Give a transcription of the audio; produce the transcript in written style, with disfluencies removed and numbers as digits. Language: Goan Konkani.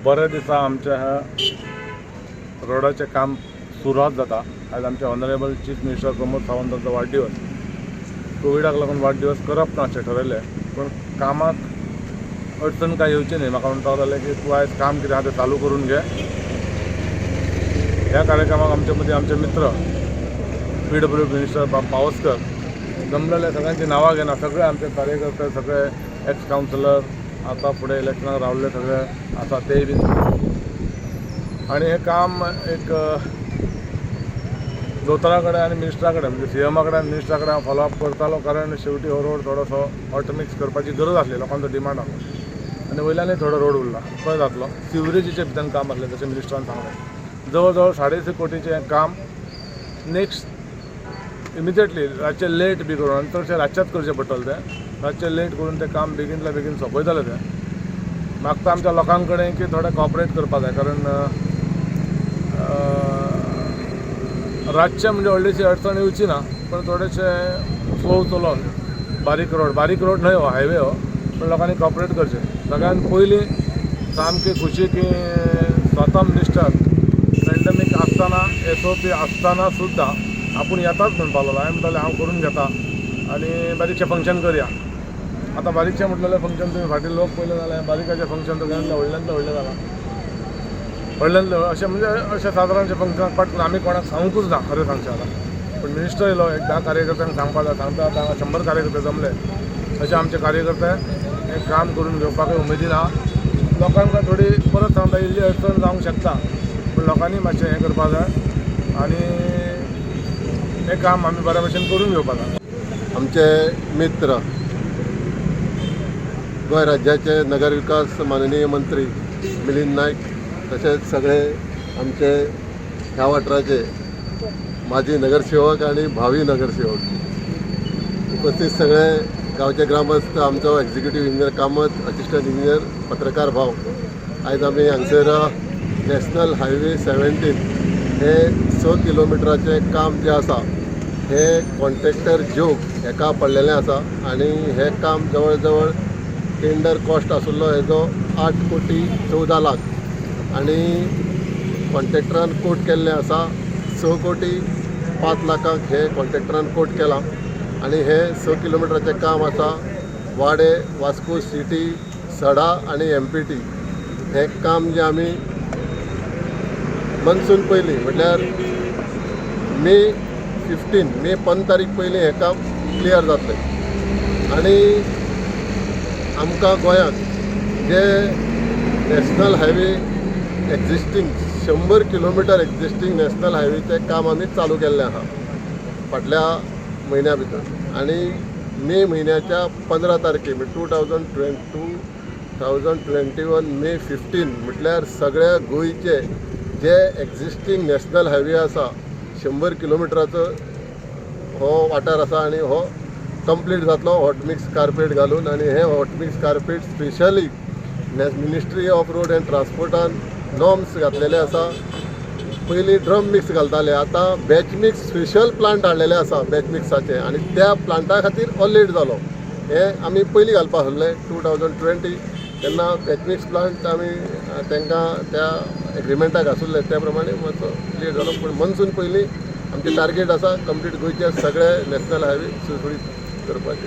बऱ्या दिसा आमच्या ह्या रोडाचें काम सुरवात जाता. आयज आमचे ऑनरेबल चीफ मिनिस्टर प्रमोद सावंतांचो वाडदिवस. कोविडाक लागून वाडदिवस करप ना अशें ठरयलें, पूण कामाक अडचण काय येवची न्ही म्हाका म्हणपाक लागलें की तूं आयज काम कितें आहा तें चालू करून घे. ह्या कार्यक्रमाक आमचे मदीं आमचे मित्र पीडब्ल्यू मिनिस्टर बाब पावसकर जमलेले, सगळ्यांची नांवां घेना, सगळे आमचे कार्यकर्ते, सगळे एक्स कावन्सिलर, आतां फुडें इलेक्शनाक रावल्ले सगळे आसा तेय बीन. आनी हें काम एक दोतोरा कडेन आनी मिनिस्टरा कडेन, म्हणजे सीएमा कडेन आनी मिनिस्टरा कडेन हांव फॉलोअप करतालो, कारण शेवटी हो रोड थोडोसो हॉटमिक्स करपाची गरज आसली, लोकांचो डिमांड आसलो आनी वयल्यानूय थोडो रोड उरला तो जातलो. सिवरेजीचे भितर काम आसलें, जशें मिनिस्टरान सांगलें, जवळ जवळ 3.5 कोटीचें हें काम नेक्स्ट इमिजिएटली रातचें लेट बी करून, आनी चडशें रातचेंच करचें पडटलें तें, रातचें लेट करून तें काम बेगीनल्या बेगीन सोंपयतलें. तें मागता आमच्या लोकां कडेन की थोडें कॉपरेट करपाक जाय, कारण रातचें म्हणजे व्हडलीशी अडचण येवची ना, पण थोडेशें स्लो चलोवन, बारीक रोड, बारीक रोड न्हय हो, हायवे हो, पण लोकांनी कॉपरेट करचें. सगळ्यान पयलीं सामकी खुशी की स्वता मिनिस्टर पेंडमीक आसतना, एसओपी आसतना सुद्दां आपूण येताच म्हणपाक लागलो. हांवें म्हणटालें हांव करून घेता आनी बारीकशें फंक्शन करया. आतां बारीकशें म्हटलेलें फंक्शन तुमी फाटीं लोक पळयले जाल्यार बारीकाचें फंक्शन सगळ्यांतलें व्हडल्यांतलें व्हडलें जालां, व्हडल्यांतलें अशें, म्हणजे अशें सादारणशें फंक्शन पटकन आमी कोणाक सांगूंकूच ना खरें सांगचें जाल्यार. पूण मिनिस्टर येयलो, एक 10 कार्यकर्त्यांक सांगपाक जाय, सांगता आतां 100 कार्यकर्ते जमले. अशे आमचे कार्यकर्ते हें काम करून घेवपाकूय उमेदीन आहा. लोकांक थोडी, परत सांगता, इल्ली अडचण जावंक शकता, पूण लोकांनी मातशें हें करपाक जाय आनी हें काम आमी बऱ्या भशेन करून घेवपाक जाय. आमचे मित्र, गोंय राज्याचे नगर विकास माननीय मंत्री मिलिंद नायक, तशेंच सगळे आमचे ह्या वाठाराचे माजी नगरसेवक आनी भावी नगरसेवक, उपस्थित सगळे गांवचे ग्रामस्थ, आमचो executive engineer Kamat, assistant engineer, पत्रकार भाव, आयज आमी हांगसर नॅशनल हायवे 17 हे 6 किलोमिटराचें काम जें आसा हें कॉन्ट्रॅक्टर जोग हेका पडलेलें आसा आनी हें काम जवळ जवळ टेंडर कॉस्ट आशिल्लो हेजो 8 कोटी 14 लाख आनी कॉन्ट्रॅक्टरान कोट केल्लें आसा 6 कोटी 5 लाखांक. हे कॉन्ट्रॅक्टरान कोट केलां आनी हें 6 किलोमिटराचें काम आसा, वाडे, वास्को सिटी, सडा आनी एमपीटी. हें काम जें आमी मनसून पयलीं, म्हटल्यार मे 15, मे 15 तारीख पयलीं हें काम क्लियर जातलें. आनी आमकां गोंयांत जे national highway existing 100 kilometre existing national हायवेचें काम आमी चालू केल्लें आहा फाटल्या म्हयन्या भितर आनी मे म्हयन्याच्या 15 तारखे, म्हणजे 2021 May 15, म्हटल्यार सगळ्या गोंयचे जे एक्झिस्टींग नॅशनल हायवे आसा, 100 किलोमिटराचो हो वाठार आसा आनी हो कंप्लीट जातलो हॉट मिक्स कार्पेट घालून. आनी हे hot mix carpet specially Ministry of Road and ट्रान्सपोर्टान norms घातलेले आसा. पयलीं ड्रम मिक्स घालताले, आतां बॅच मिक्स स्पेशल प्लांट हाडलेले आसा बॅच मिक्साचे आनी त्या प्लांटा खातीर हो लेट जालो. हे आमी पयलीं घालपाक आसले 2020, तेन्ना बॅच मिक्स प्लांट आमी तांकां त्या एग्रिमेंटाक आसुल्ले, त्या प्रमाणे मातसो लेट जालो, पूण मनसून पयलीं आमचें टार्गेट आसा कंप्लीट गोंयचे सगळे नॅशनल हायवे सुरळीत करपाचे.